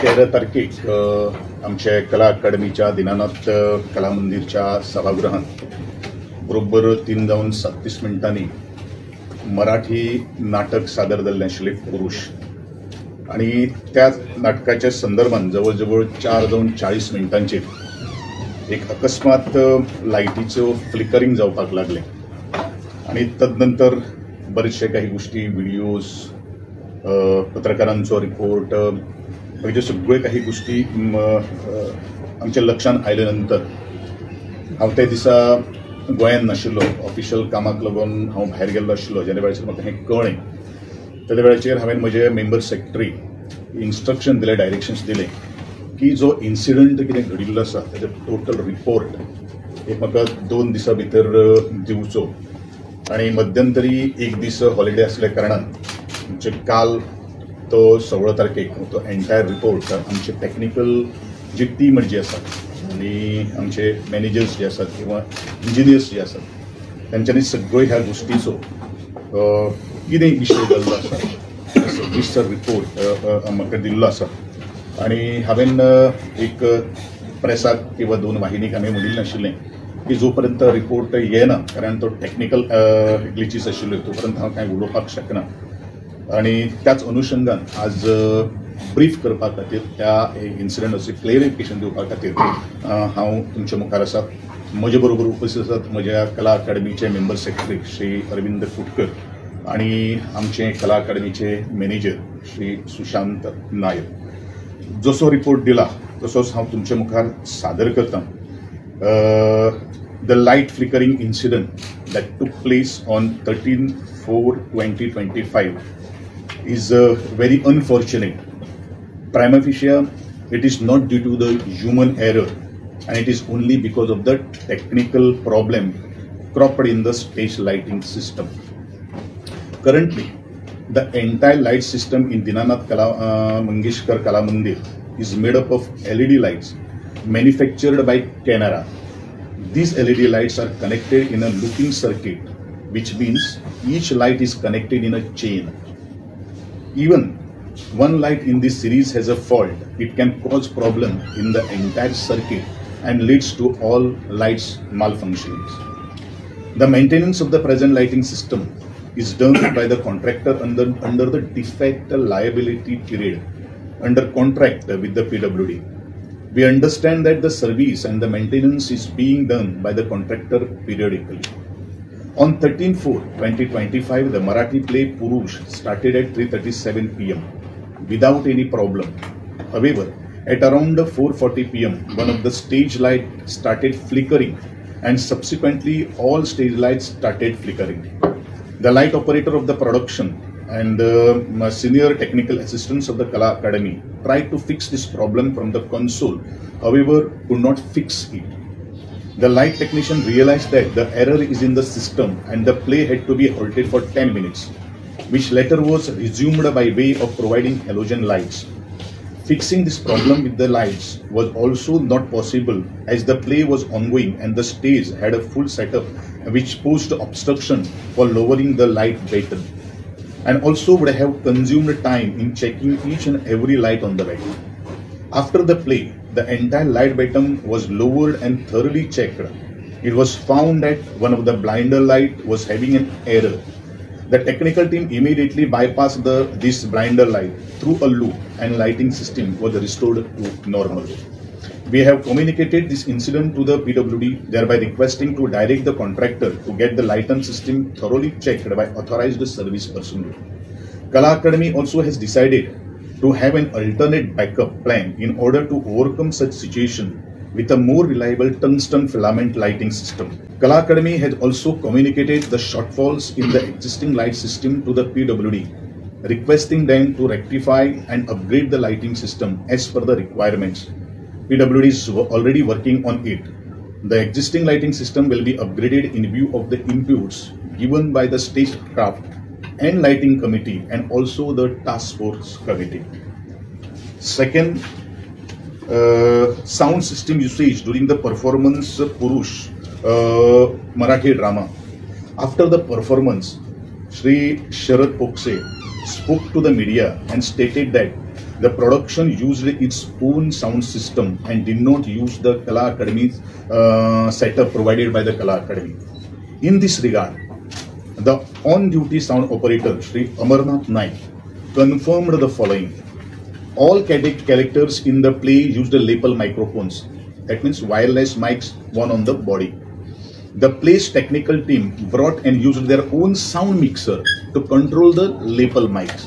13 तारखेक आमचे कला अकादमीच्या दिनानाथ कला मंदिरच्या सभागृहात बरोबर 3:37 मराठी नाटक सादर जाल्लें आशिल्लें पुरुष आनी त्या नाटकाच्या संदर्भात जवळ जवळ 4:40 एक अकस्मात लायटीचो फ्लिकरिंग जावपाक लागलें आनी तदनंतर बरेचशे काही गोष्टी, व्हिडिओज, पत्रकारांचो रिपोर्ट, म्हणजे सगळे काही गोष्टी आमच्या लक्षात आयल्या नंतर हांव त्या दिसा गोंयांत नाशिल्लो, ऑफिशियल कामाक लागून हांव भायर गेल्लो आशिल्लो. जेन्ना वेळाचेर म्हाका हें कळ्ळें त्या वेळाचेर हांवें म्हजे मेंबर सेक्रेटरी इन्स्ट्रक्शन दिलें, डायरेक्शन्स दिलें की जो इन्सिडंट कितें घडिल्लो आसा ताजो टोटल रिपोर्ट एक म्हाका 2 दिसां भितर दिवचो. आनी मध्यंतरी एक दीस हॉलिडे आसल्या कारणान म्हणजे काल तो 16 तारखेक तो एंटायर रिपोर्ट आमचे टॅक्निकल जी टीम जी आसा आनी आमचे मॅनेजर्स जे आसात किंवा इंजिनियर्स जे आसात तांच्यांनी सगळ्यो ह्या गोश्टीचो कितें विशय जाल्लो आसा सविस्तर रिपोर्ट म्हाका दिल्लो आसा. आनी हांवें एक प्रेसाक किंवा 2 वाहिनीक हांवें म्हणिल्लें आशिल्लें की जो पर्यंत रिपोर्ट येना, कारण तो टॅक्निकल ग्लिचीस आशिल्ल्यो, तो पर्यंत हांव कांय उलोवपाक शकना. आनी त्याच अनुशंगान आज ब्रीफ करपा खातीर, त्या इन्सिडंटाचें क्लेरिफिकेशन दिवपा खातीर हांव तुमच्या मुखार आसा. म्हजे बरोबर उपस्थित आसात म्हज्या कला अकादमीचे मेंबर सेक्रेटरी श्री अरविंद कुटकर आनी आमचे कला अकादमीचे मॅनेजर श्री सुशांत नायक. जसो रिपोर्ट दिला तसोच हांव तुमच्या मुखार सादर करता. The light flickering incident that took place on 13/4/2025 is very unfortunate. Prima facie, it is not due to the human error and it is only because of the technical problem cropped in the stage lighting system. Currently, the entire light system in Dinanath Kala Mangeshkar Kala Mandir is made up of LED lights manufactured by Canara. These LED lights are connected in a looping circuit, which means each light is connected in a chain. Even one light in this series has a fault, it can cause problem in the entire circuit and leads to all lights malfunctionings. The maintenance of the present lighting system is done by the contractor under the defect liability period under contract with the PWD. We understand that the service and the maintenance is being done by the contractor periodically. On 13/4/2025, the Marathi play Purush started at 3:37 p.m. without any problem. However, at around 4:40 p.m., one of the stage light started flickering and subsequently all stage lights started flickering. The light operator of the production and the senior technical assistants of the Kala Academy tried to fix this problem from the console, however, could not fix it. The light technician realized that the error is in the system and the play had to be halted for 10 minutes, which later was resumed by way of providing halogen lights. Fixing this problem with the lights was also not possible as the play was ongoing and the stage had a full setup which posed obstruction for lowering the light batten and also would have consumed time in checking each and every light on the batten. After the play, the entire light batten was lowered and thoroughly checked. It was found that one of the blinder light was having an error. The technical team immediately bypassed this blinder light through a loop and lighting system was restored to normal. We have communicated this incident to the PWD, thereby requesting to direct the contractor to get the lighting system thoroughly checked by authorized service personnel. Kala Academy also has decided to have an alternate backup plan in order to overcome such situation with a more reliable tungsten filament lighting system. Kala Academy has also communicated the shortfalls in the existing light system to the PWD, requesting them to rectify and upgrade the lighting system as per the requirements. PWD is already working on it. The existing lighting system will be upgraded in view of the inputs given by the stagecraft and lighting committee and also the task force committee. Second, sound system usage during the performance Purush Marathi drama. After the performance, Shri Sharad Pokse spoke to the media and stated that The production used its own sound system and did not use the Kala Academy's setup provided by the Kala Academy. In this regard, the on-duty sound operator Shri Amarnath Naik confirmed the following. All characters in the play used the lapel microphones, that means wireless mics, one on the body. The play's technical team brought and used their own sound mixer to control the lapel mics.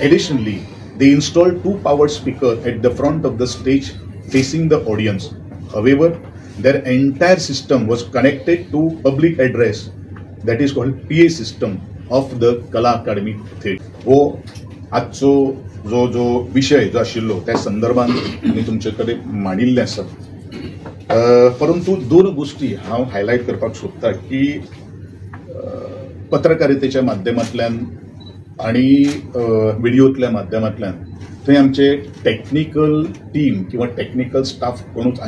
Additionally, they installed 2 powered speakers at the front of the stage facing the audience. However, their entire system was connected to public address, that is called PA system of the Kala Academy Theatre. हो आजचो जो जो विशय जो आशिल्लो त्या संदर्भात आमी तुमचे कडेन मांडिल्लें आसा. परंतु दोन गोष्टी हांव हायलायट करपाक सोदता की पत्रकारितेच्या माध्यमांतल्यान आनी व्हिडियोतल्या माध्यमांतल्यान थंय आमचे टॅक्निकल टीम किंवा टॅक्निकल स्टाफ कोणूच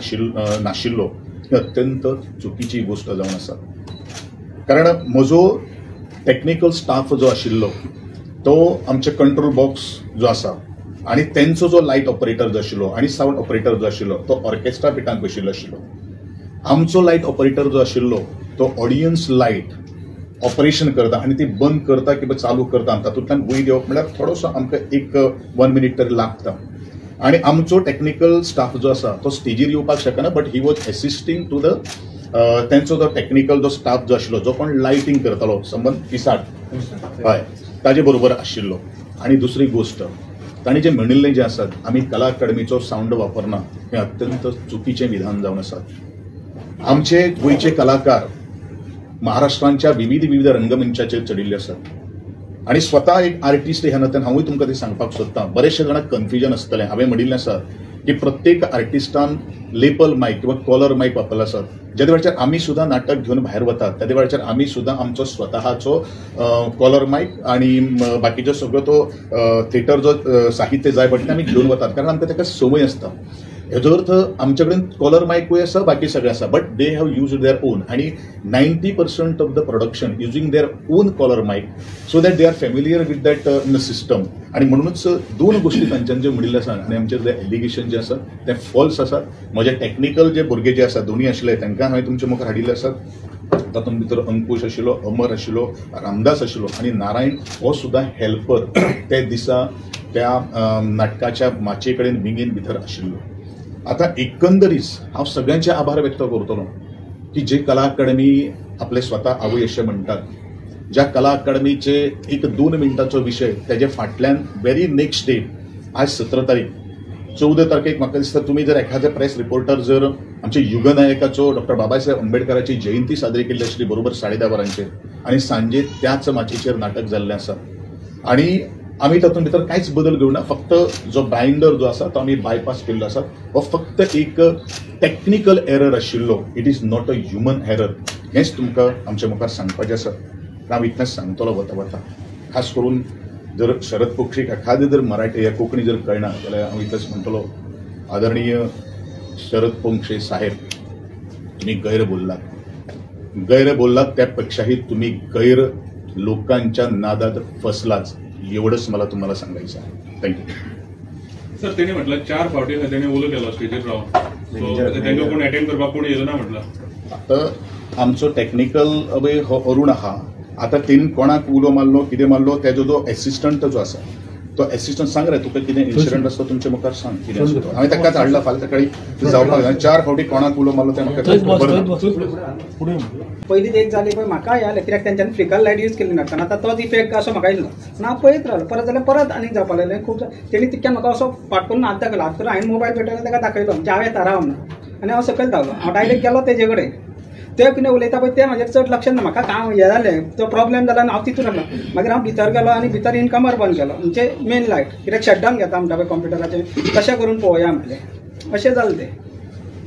नाशिल्लो ही अत्यंत चुकीची गोष्ट जावन आसा. कारण म्हजो टॅक्निकल स्टाफ जो आशिल्लो तो आमचे कंट्रोल बॉक्स जो आसा आनी तेंचो जो लायट ऑपरेटर जो आशिल्लो आनी सावंड ऑपरेटर जो आशिल्लो तो ऑर्केस्ट्रा पिठांत बशिल्लो आशिल्लो. आमचो लायट ऑपरेटर जो आशिल्लो तो ऑडियन्स लायट ऑपरेशन करता आनी ती बंद करता किंवा चालू करता आनी तातूंतल्यान वयर येवप म्हणल्यार थोडोसो आमकां एक 1 मिनीट तरी लागता. आनी आमचो टॅक्निकल स्टाफ जो आसा तो स्टेजीर येवपाक शकना, but he was assisting to the तेंचो जो टॅक्निकल जो स्टाफ जो आशिल्लो जो कोण लायटींग करतालो संबंद पिसाट हय ताजे बरोबर आशिल्लो. आनी दुसरी गोश्ट तांणी जें म्हणिल्लें जें आसा आमी कला अकादमीचो सावंड वापरना हें अत्यंत चुकीचें विधान जावन आसा. आमचे गोंयचे कलाकार महाराष्ट्रांच्या विविध विविध रंगमंचाचेर चडिल्ले आसात आनी स्वता एक आर्टिस्ट ह्या नात्यान हांवूय तुमकां तें सांगपाक सोदतां. बरेचशे जाणांक कन्फ्युजन आसतलें. हांवें म्हणिल्लें आसा की प्रत्येक आर्टिस्टान लेपल मायक किंवा कॉलर मायक वापरलो आसा. ज्या वेळाचेर आमी सुद्दां नाटक घेवन भायर वतात त्या वेळाचेर आमी सुद्दां आमचो स्वतहाचो कॉलर मायक आनी बाकीचो सगळो तो थिएटर जो साहित्य जाय पडटा आमी घेवन वतात, कारण आमकां ताका संवय आसता. हेजो अर्थ आमचे कडेन कॉलर मायकूय आसा, बाकी सगळें आसा, but they have use their own आनी 90% of the production using their own collar mic so that they are familiar with that system. आनी म्हणूनच दोन गोष्टी तांच्यान ज्यो म्हणिल्ल्यो आसा आनी आमचेर जे एलिगेशन जे आसा ते फॉल्स आसात. म्हजे टॅक्निकल जे भुरगे जे आसा दोनूय आशिल्ले तांकां हांवें तुमचे मुखार हाडिल्ले आसात. तातूंत भितर अंकुश आशिल्लो, अमर आशिल्लो, रामदास आशिल्लो आनी नारायण हो सुद्दां हेल्पर ते दिसा त्या नाटकाच्या माचये कडेन विंगेन भितर आशिल्लो. आतां एकंदरीत हांव सगळ्यांचे आभार व्यक्त करतलो की जे कला अकादमी आपले स्वता आवय अशें म्हणटात, ज्या कला अकादमीचे एक 2 मिनटांचो विशय तेजे फाटल्यान व्हेरी नेक्स्ट डे आज 17 तारीख 14 तारखेक म्हाका दिसता तुमी जर एखादे प्रेस रिपोर्टर जर आमचे युगनायकाचो डॉक्टर बाबासाहेब आंबेडकराची जयंती साजरी केल्ली आशिल्ली बरोबर 10:30 वरांचेर आनी सांजे त्याच माचयेचेर नाटक जाल्लें आसा आनी आमी तातूंत भितर कांयच बदल घेवना, फक्त जो बायंडर जो आसा तो आमी बायपास केल्लो आसा. हो फक्त एक टॅक्निकल एरर आशिल्लो, it is not a human error हेंच तुमकां आमच्या मुखार सांगपाचें आसा. हांव इतलेंच सांगतलो वता वता, खास करून जर शरद पोक्षीक एखादें जर मराठी या कोंकणी जर कळना जाल्यार हांव इतलेंच म्हणटलो, आदरणीय शरद पोंक्षे साहेब, तुमी गैर बोललात, गैर बोललात त्यापेक्षाही तुम्ही गैर लोकांच्या नादात फसलाच एवढंच मला तुम्हाला सांगायचं आहे. Thank you. Sir, त्यांनी म्हटलं 4 फावटी त्यांनी उलो केलो स्टेजीर रावन, तांकां कोण अटेंड करपाक कोण येयलो ना म्हटलं. आतां आमचो टॅक्निकल अबय हो अरूण आहा, आतां तेणी कोणाक उलो मारलो कितें मारलो तेजो जो एसिस्टंट जो आसा तो एसिस्टंट सांग रे तुका कितें इन्सिडंट आसता तुमच्या मुखार सांग कितें आसा तो. हांवें ताकाच हाडला फाल्यां सकाळी जावपाक जाय. 4 फावटी कोणाक उलो मारलो तें म्हाका खबर ना. पयलीं एक जाली पळय म्हाका हें जालें कित्याक तेंच्यांनी फ्लिकर लायट यूज केली नाटकान, आतां तोच इफेक्ट असो म्हाका येयलो ना, हांव पळयत रावलो. परत जाल्यार परत आनीक जावपाक लागलें खूब. तेणी तितक्यान म्हाका असो फाट करून हात दाखयलो, हात करून हांवें मोबायल पेटयलो ताका दाखयलो म्हणजे हांव येता राव म्हणून, आनी हांव सकयल धांवलो. हांव डायरेक्ट गेलो तेजे कडेन, ते कितें उलयता पळय तें म्हाजेर चड लक्ष ना, म्हाका काम हें जालें तो प्रॉब्लेम जाला आनी हांव तितून रावलो. मागीर हांव भितर गेलो आनी भितर इनकमर बंद केलो म्हणजे मेन लायट, कित्याक शटडावन घेता म्हणटा पळय कॉम्प्युटराचेर, तशें करून पळोवया म्हटलें, अशें जालें तें.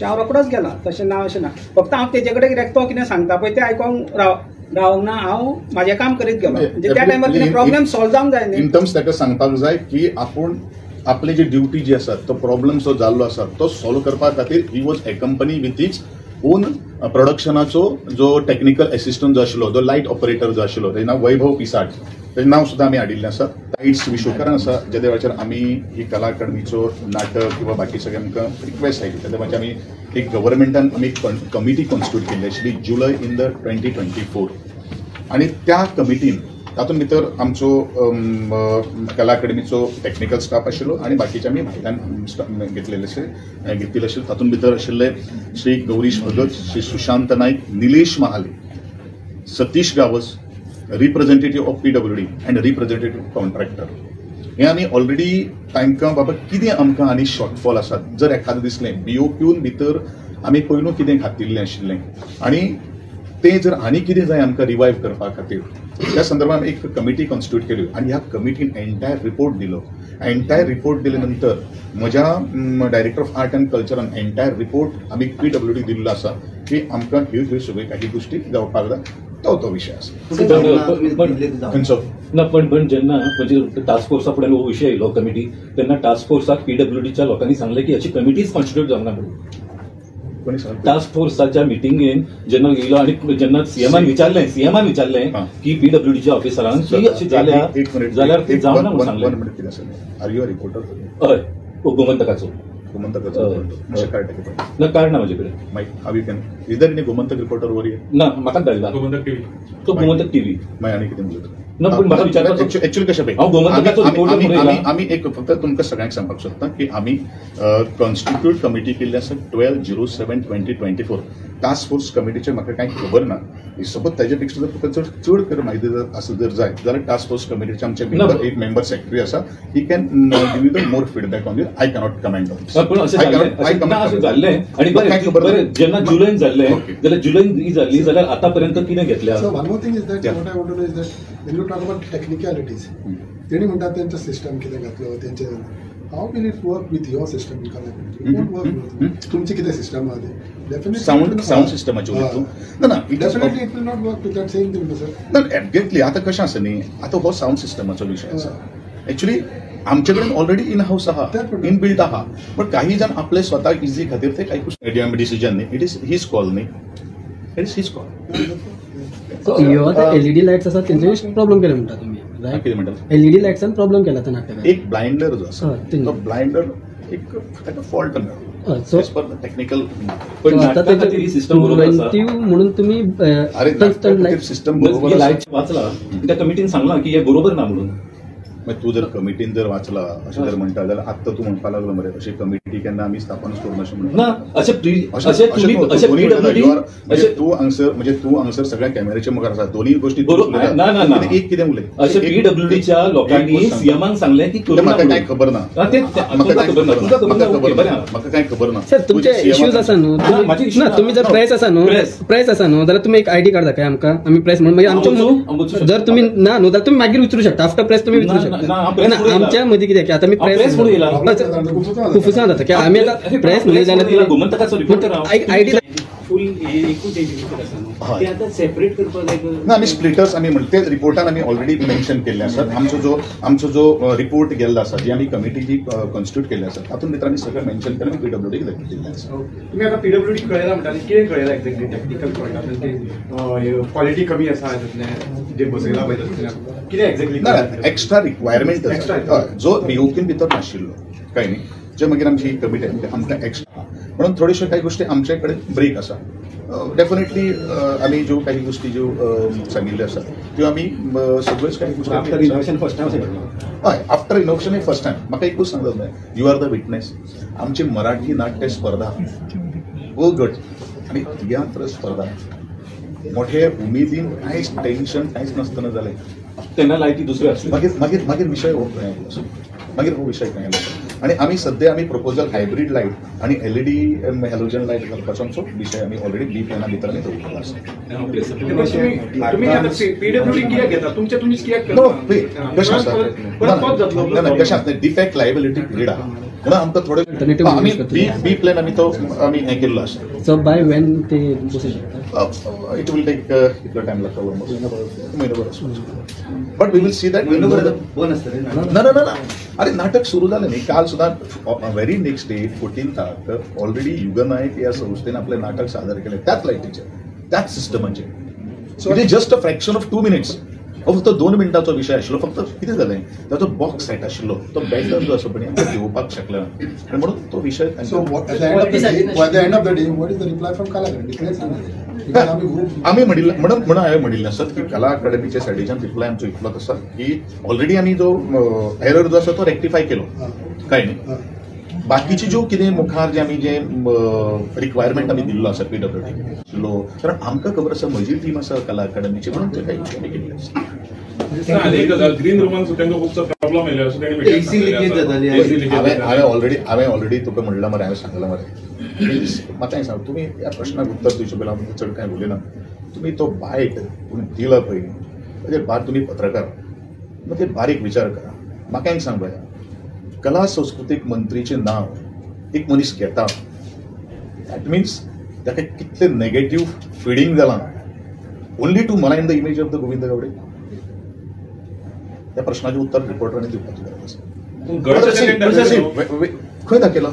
हांव रोकडोच गेलो, तशें ना अशें ना, फक्त हांव तेजे कडेन कित्याक तो कितें सांगता पळय तें आयकोंक रावंक ना, हांव म्हाजें काम करीत गेलो. म्हणजे त्या टायमार कितें प्रॉब्लेम सॉल्व जावंक जाय न्ही. इन टर्म्स ताका सांगपाक जाय की आपूण आपली जी ड्युटी जी आसा तो प्रॉब्लेम जो जाल्लो आसा तो सॉल्व करपा खातीर he was accompany with his own प्रोडक्शनाचो जो टॅक्निकल एसिस्टंट जो आशिल्लो, जो लायट ऑपरेटर जो आशिल्लो तेजें नांव वैभव पिसाट, तेजें नांव सुद्दां आमी हाडिल्लें आसा. लायट्स विशय कारण आसा ज्या वेळाचेर आमी ही कला अकादमीचो नाटक किंवा बाकी सगळें आमकां रिक्वेस्ट आयली तेन्ना मागीर आमी एक गव्हर्मेंटान आमी कमिटी कॉन्स्टिट्यूट केल्ली आशिल्ली जुलय इन the 2024 आनी त्या कमिटीन तातूंत भितर आमचो कला अकादमीचो टॅक्निकल स्टाफ आशिल्लो आनी बाकीचे आमी भायल्यान घेतलेले घेतिल्ले आशिल्ले. तातूंत भितर आशिल्ले Shri Gaurish Bhagat, Shri Sushant Naik, Nilesh Mahale, Satish Gawas, representative of PWD and representative contractor. हे आमी ऑलरेडी तांकां बाबा कितें आमकां आनी शॉर्टफॉल आसात जर एखादें दिसलें बीओक्यून भितर आमी पयलू कितें घातिल्लें आशिल्लें आनी तें जर आनी कितें जाय आमकां रिवायव करपा खातीर त्या संदर्भात एक कमिटी कॉन्स्टिट्यूट केली आनी ह्या कमिटीन एंटायर रिपोर्ट दिलो. एंटायर रिपोर्ट दिले नंतर म्हज्या डायरेक्टर ऑफ आर्ट अँड कल्चरान एंटायर रिपोर्ट आमी पीडब्ल्यूडी दिल्लो आसा की आमकां ह्यो ह्यो सगळ्यो काही गोष्टी जावपाक जाय. तो तो विशय आसा खंयचो ना. पण जेन्ना म्हणजे टास्क फोर्सा फुडें हो विशय येयलो कमिटी तेन्ना टास्क फोर्साक पीडब्ल्यूडीच्या लोकांनी सांगलें की अशी कमिटीच कॉन्स्टिट्यूट जावंक ना म्हणून. टास्क फोर्साच्या मिटिंगेन जेन्ना येयलो आनी जेन्ना सीएमान विचारलें की पीडब्ल्यूडीच्या ऑफिसरांक की अशी जाल्यार ते जावंक ना म्हणून सांगलें. Are you a reporter? हय, गोमंतकाचो. गोमंतकाचो ना कार्ड ना म्हजे कडेन. How you can is there any Gomantak reporter वर ना म्हाका धाडला गोमंतक टीव्ही तो गोमंतक टीव्ही मागीर आनी कितें उलयता ना. पण म्हाका विचारपाचो एक्चुअली कशें पळय हांव गोमंतकाचो रिपोर्टर. आमी एक फक्त तुमकां सगळ्यांक सांगपाक सोदता की आमी कॉन्स्टिट्यूट कमिटी केल्ली आसा 12/07/2024. टास्क फोर्स कमिटीचे म्हाका कांय खबर ना. सपोज ताजे पेक्षा जर तुका चड चड कर म्हायती जर आसा जर जाय जाल्यार टास्क फोर्स कमिटीचे आमचे मेंबर एक मेंबर सेक्रेटरी आसा he can give you the more feedback on you. I cannot comment on. पण अशें जाल्लें आनी बरें जेन्ना जुलयन जाल्लें जाल्यार जुलयन ही जाल्ली जाल्यार आतां पर्यंत कितें घेतल्या. So one more thing is that what I want to know is that when you talk about technicalities तेणी म्हणटात तेंचो सिस्टम कितें घातलो तेंचे how will it work with your system in Kala Academy? It won't work with तुमची कितें system आहा ती डेफिनेटली सावंड सिस्टमाची उलयता ना ना definitely it will not work with that same thing sir. ना एक्झॅक्टली. आतां कशें आसा न्ही आतां हो सावंड सिस्टमाचो विशय आसा. एक्चुअली आमचे कडेन ऑलरेडी इन हाऊस आहा, इन बिल्ट आहा, बट काही जाण आपले स्वताक इजी खातीर ते काही डिसिजन न्ही. It is his call न्ही, it is his call. ह्यो आतां एलईडी लायट्स आसा तेंचे प्रॉब्लम केले म्हणटा तुमी? कितें म्हणटा? एलईडी लायट्सान प्रॉब्लम केला त्या नाटकान. एक ब्लायंडर जो आसा तो ब्लायंडर एक ताका फॉल्ट मेळ्ळो एज पर टेक्निकल. पण आतां तेजें सिस्टम बरोबर आसा म्हणून तुमी अरे सिस्टम बरोबर लायट वाचला त्या कमिटीन सांगलां की हे बरोबर ना म्हणून. मागीर तूं जर कमिटीन जर वाचला अशें जर म्हणटा जाल्यार आत्तां तूं म्हणपाक लागलो मरे अशी कमिटी केन्ना आमी स्थापनच करूं अशें म्हणटा ना. अशें तूं हांगसर म्हणजे तूं हांगसर सगळ्या कॅमेऱ्याच्या मुखार आसा दोन्ही गोष्टी एक कितें उलय. अशें पीडब्ल्यूडीच्या लोकांनी सीएमान सांगलें की म्हाका कांय खबर ना. म्हाका कांय खबर ना सर. तुमचे इश्यूज आसा न्हू ना तुमी जर प्रेस आसा न्हू प्रेस आसा न्हू जाल्यार तुमी एक आयडी कार्ड दाखय आमकां आमी प्रेस म्हणून मागीर आमचो जर तुमी ना न्हू जाल्यार तुमी मागीर विचारू शकता आफ्टर प्रेस तुमी विचारू शकता. आमच्या मदीं कितें की आतां आमी प्रेस खुफुसां जाता की आमी आतां प्रेस न्हय जाल्यार आयडी फूल एकूच आसा न्हू ते आतां सेपरेट करपाक जाय ना. आमी स्प्लिटर्स आमी म्हणटा ते रिपोर्टान आमी ऑलरेडी मेन्शन केल्ले आसात. आमचो जो रिपोर्ट गेल्लो आसा जी आमी कमिटी जी कॉन्स्टिट्यूट केल्ली आसा तातूंत भितर आमी सगळें मेन्शन केलें पीडब्ल्यूडीक दिल्लें आसा. तुमी आतां पीडब्ल्यूडी कळयला म्हणटा कितें कळयला एक्झॅक्टली टॅक्निकल कळटा क्वॉलिटी कमी आसा तातूंतलें जे बसयला पळय तातूंतल्यान कितें एक्झॅक्टली ना एक्स्ट्रा रिक्वायरमेंट जो बीओक्यून भितर नाशिल्लो काय न्ही जे मागीर आमची कमिटी आमकां एक्स्ट्रा म्हणून थोड्योश्यो काही गोष्टी आमचे कडेन ब्रेक आसा. डेफिनेटली आमी ज्यो काही गोष्टी ज्यो सांगिल्ल्यो आसा त्यो आमी सगळ्योच काही गोष्टी आफ्टर इनोवेशन फर्स्ट टायम. हय, आफ्टर इनोवेशन हे फर्स्ट टायम. म्हाका एकूच सांगता तुवें, you are the witness. आमची मराठी नाट्य स्पर्धा अ गट आनी तियात्र स्पर्धा मोठे उमेदीन कांयच टेन्शन कांयच नासतना जालें तेन्ना लायटी दुसऱ्यो आसल्यो. मागीर मागीर मागीर विशय हो खंय आयलो, मागीर हो विशय खंय आयलो आनी आमी सद्या आमी प्रपोजल हायब्रीड लायट आनी एलईडी हॅलोजन लायट घालपाचो आमचो विशय आमी ऑलरेडी बी प्लॅना भितर आमी दवरिल्लो आसा. तुमी आतां पीडब्ल्यूडी कित्याक घेता तुमचे तुमीच कित्याक नो कशें आसा ना कशें आसता डिफेक्ट लायबिलिटी पिरियड आहा म्हणून आमकां थोडे आमी बी प्लॅन आमी तो आमी हें केल्लो आसा. सो बाय when ते बसूं शकता? It will take कितलो टायम लागता ऑलमोस्ट म्हयनोभर आसूं, but we will see that. ना ना ना अरे नाटक सुरू जालें न्ही काल सुद्दां व्हेरी नेक्स्ट डे 14थाक ऑलरेडी युगनायक ह्या संस्थेन आपलें नाटक सादर केलें त्याच लायटीचेर त्याच सिस्टमाचेर. It is just a fraction of 2 minutes. हो फक्त 2 मिनटाचो विशय आशिल्लो. फक्त कितें जालें, ताचो बॉक्स सेट आशिल्लो तो बेटर जो आसा पळय आमकां घेवपाक शकले ना आनी म्हणून तो विशय. End of the day what is the reply from Kala Academy? आमी म्हणिल्लें म्हणून हांवें म्हणिल्लें आसत की कला अकादमीच्या सायडीच्यान रिप्लाय आमचो इतलोच आसा की ऑलरेडी आमी जो एरर जो आसा तो रेक्टिफाय केलो, काय न्ही. बाकीचे ज्यो कितें मुखार जे आमी जे रिक्वायरमेंट आमी दिल्लो आसा पीडब्ल्यूडी आशिल्लो, कारण आमकां खबर आसा म्हजी टीम आसा कला अकादमीची, म्हणून ते काही विशय आमी केल्ले आसा. ग्रीन रुमान तांकां खूबसो प्रॉब्लम येयले अशें तांणी. हांवें ऑलरेडी तुका म्हणलां मरे, हांवें सांगलां मरे. प्लीज म्हाका हें सांग, तुमी ह्या प्रश्नाक उत्तर दिवचे पयलीं हांव चड कांय उलयना. तुमी तो बायट तुमी दिला पळय ताजेर बार तुमी पत्रकार, मागीर ते बारीक विचार करा. म्हाका एक सांग पळया, कला संस्कृतीक मंत्रीचें नांव एक मनीस घेता, that means ताका कितलें नेगेटीव फिडींग जालां only to malign the image of the Govind Gawde. त्या प्रश्नाचें उत्तर रिपोर्टरांनी दिवपाची गरज आसा. खंय दाखयलां?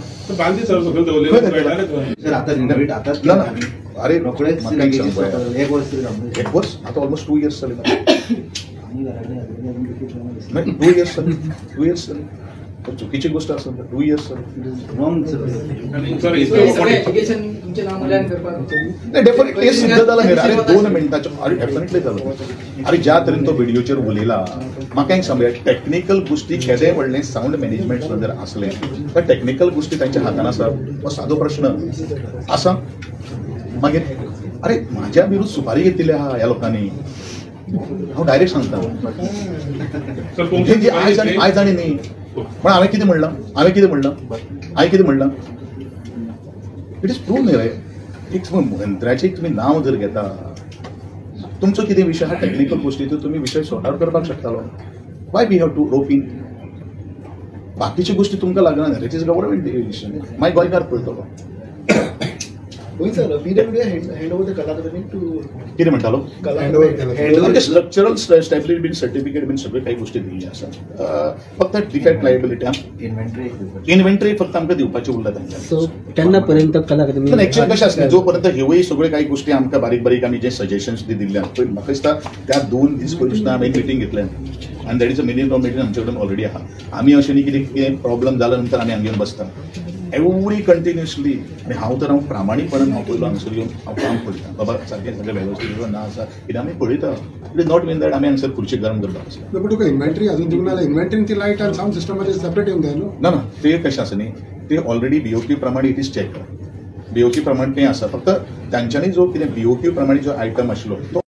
ना, अरे एक वर्स आतां ऑलमोस्ट 2 इयर्स जाले. 2 इयर्स जाले, 2 इयर्स जाले. चुकीची गोष्ट आसा, 2 इयर्स डेफिनेटली सिद्ध जाला. अरे 2 मिनटाचें, अरे डेफिनेटली जालो. अरे ज्या तरेन तो व्हिडियोचेर उलयला, म्हाका एक सांगया, टॅक्निकल गोष्टी केदें व्हडलें सावंड मॅनेजमेंट सुद्दां जर आसलें तर टॅक्निकल गोष्टी तांच्या हातान आसा, हो सादो प्रश्न आसा. मागीर अरे म्हाज्या विरुद्ध सुपारी घेतिल्ली आहा ह्या लोकांनी, हांव डायरेक्ट सांगता. आयज आनी आयज आनी न्ही, पण हांवें कितें म्हणलां, हांवें कितें म्हणलां, हांवें कितें म्हणलां, it is prove न्ही रे. एक मंत्र्याचें तुमी नांव जर घेता, तुमचो कितें विशय आहा टॅक्निकल गोश्टीचो तुमी विशय सॉर्ट आवट करपाक शकतालो. Why we have to rope in? बाकीच्यो गोश्टी तुमकां लागना न्ही, it is government decision. मागीर गोंयकार पळयतलो. कितें म्हणटालो? स्ट्रक्चरल स्टॅबिलिटी बीन सर्टिफिकेट बीन सगळ्यो काही गोष्टी दिल्ली आसा. फक्त डिफेक्ट लायबिलिटी इन्व्हेंटरी फक्त आमकां दिवपाची उरला तांच्या. केन्ना पर्यंत कला अकादमी एक्चुअली कशें आसलें, जो पर्यंत ह्योय सगळ्यो काही गोष्टी आमकां बारीक बारीक आमी जे सजेशन्स दिल्ले आसा पळय, म्हाका दिसता त्या 2 दीस पयलीं सुद्दां आमी मिटींग घेतल्या आनी that is a minimum meeting आमचे कडेन ऑलरेडी आहा. आमी अशें न्ही कितें कितें प्रॉब्लम जाल्या नंतर आमी हांगा येवन बसता एवरी कंटिन्युअसली. आनी हांव तर हांव प्रामाणीकपणान हांव पयलो हांगसर येवन हांव काम पळयता, बाबा सारकें सगळें वेवस्थीत ना आसा कितें आमी पळयता. It is not mean that आमी हांगसर खुर्ची गरम करपाक आसता. बट तुका इन्व्हेंटरी अजून दिवंक ना, इन्व्हेंटरीन ती लायट आनी सावंड सिस्टमाचेर सेपरेट येवंक जाय न्हू. ना ना, ते कशें आसा न्ही, ते ऑलरेडी बीओक्यू प्रमाणे it is check. BOQ प्रमाणे तें आसा, फक्त तांच्यांनी जो कितें बीओक्यू प्रमाणे जो आयटम आशिल्लो तो